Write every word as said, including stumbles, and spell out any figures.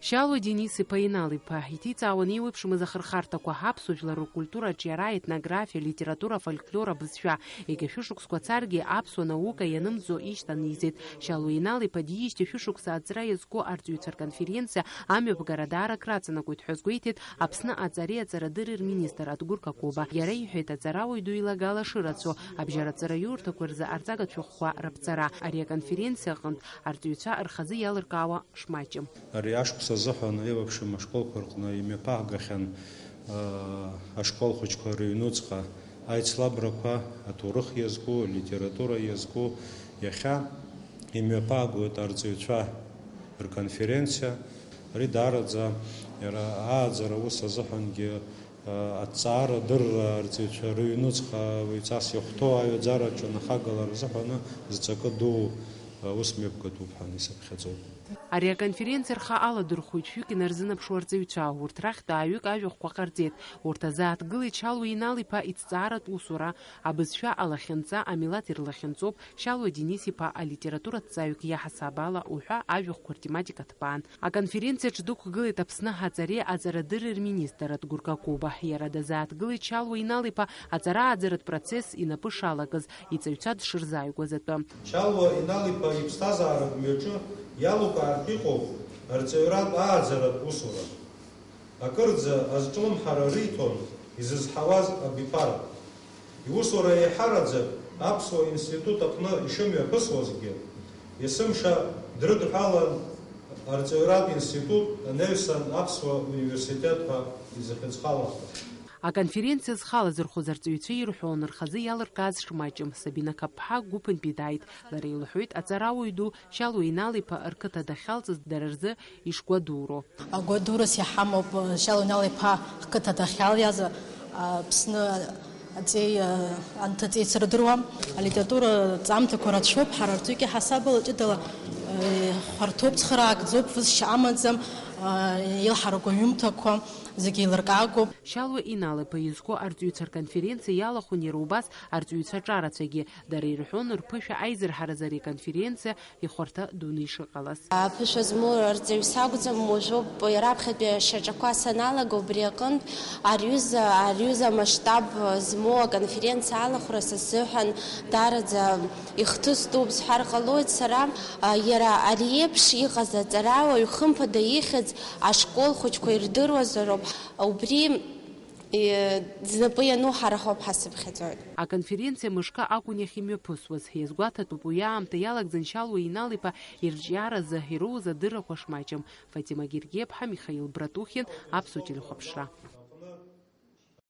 Шьалуа Денис-иԥа Инал-иԥа иҭиҵаауан еиуеиԥшымыз ахырхарҭақәа, аԥсуа жәлар ркультура аҿиара, аетнографиа, алитература, афольклор, абызшәа. Егьа шәышықәсқәа царгьы аԥсуа наука ианымӡо ишьҭанеизеит. Шьалуа Инал-иԥа диижьҭеи шәышықәса аҵра иазку арҵаҩцәа рконференциа амҩаԥгара даара акраҵанакуеит ҳәа азгәеиҭеит Аԥсны аҵареи аҵарадырреи рминистр Адгәыр Какоба. Иара иҳәеит, аҵарауаҩ ду илагала шырацәоу, абжьаратә ҵараиурҭақәа рзы арҵагатә шәҟәқәа раԥҵара. Ари аконференциа аҟынтә арҵаҩцәа рхазы иалыркаауа шмаҷым. Ари ашықәс азыҳәан еиуеиԥшым ашколқәа рҟны имҩаԥаагахьан, аа, ашкол хәыҷқәа рыҩнуҵҟа аицлабрақәа, аҭоурых иазку, алитература иазку, иахьа имҩаԥаагоит арҵаҩцәа рконференциа. Ари даараӡа иара ааӡара ус азыҳәангьы, аа, аҭҵаара адырра арҵаҩцәа рыҩнуҵҟа уаҩҵас иахәҭоу аҩаӡараҿы анахагала рзыҳәаны зҵакы ду, аа, ус мҩаԥгатәуп ҳәа исыԥхьаӡоит. Ари аконференциа рхы аладырхәуеит шәҩык инарзынаԥшуа арҵаҩцәа, урҭ рахьтә ааҩык ажәахәқәа ҟарҵеит. Урҭ азы ааҭгылеит Шьалуа Инал-иԥа иҭҵааратә усура, абызшәа алахьынҵа, амилаҭ ирлахьынҵоуп, Шьалуа Денис-иԥа алитератураҭҵааҩык иаҳасаб ала уҳәа ажәахәқәа ртематика ҭбаан. Аконференциаҿ дықәгылеит Аԥсны аҵареи аҵарадырреи рминистр Адгәыр Какоба. Иара дазааҭгылеит Шьалуа Инал-иԥа аҵара-ааӡаратә процесс инапы шалагаз, иҵаҩцәа дшырзааигәаз атәы. Шьалуа Инал-иԥа иԥсҭазааратә мҩаҿы иалукаартә иҟоуп арҵаҩратә ааӡаратә усура. Акырӡа азҿлымҳара риҭон изызҳауаз абиԥара. Иусура еиҳараӡак аԥсуа институт аҟны ишымҩаԥысуазгьы, есымша дрыдҳәалан арҵаҩратә институт, анаҩсан аԥсуа университет ҳәа изахьыӡхалахаз. Аконференциа зхы алазырхәыз арҵаҩцәа ирҳәон, рхазы иалыркааз шмаҷым. Сабина Қапԥҳа гәыԥынтәи дааит. Лара илҳәоит, аҵарауаҩ ду Шьалуа Инал-иԥа рқыҭа дахьалҵыз дара рзы ишгәадуроу. Агәадурас иҳамоуп, Шьалуа Инал-иԥа ҳқыҭа дахьалиаз, Аԥсны аҵеи, анҭыҵеицырдыруа. Алитература ҵамҭақәа рацәоуп, ҳара рҵаҩык иаҳасабала ҷыдала, хәарҭоуп, цхыраагӡоуп, высшьа амаӡам, илҳаракуа ҩымҭақәа зегьы еилыркаагоуп. Шьалуа Инал-иԥа изку арҵаҩцәа рконференциа иалахәын иара убас арҵаҩцәа ҿарацәагьы. Дара ирҳәон рԥышәа аизырҳаразы ари аконференциа ихәарҭа дуны ишыҟалаз. Аԥышәа змоу арҵаҩ сакәӡам, уажәоуп, раԥхьатәи ашьаҿақәа саналага, убри аҟынтә ари ҩыза, ари ҩыза амасштаб змоу аконференциа алахәра са сзыҳәан даараӡа ихҭыс дууп сҳәар ҟалоит сара. Иара ари еиԥш иҟаз аҵарауаҩ хымԥада ихьӡ ашкол хәыҷқәа ирдыруазароуп. Убри, е, знапы иану ҳара ҳауп ҳәа сыԥхьаӡоит. Аконференциа мышкы акәын иахьымҩаԥысуаз. Иазгәаҭатәуп, уи аамҭа иалагӡан Шьалуа Инал-иԥа ирҿиаразы ироуз адыррақәа шмаҷым. Фатима Гергиаԥҳа, Михаил Братухин, Аԥсуа телехәаԥшра.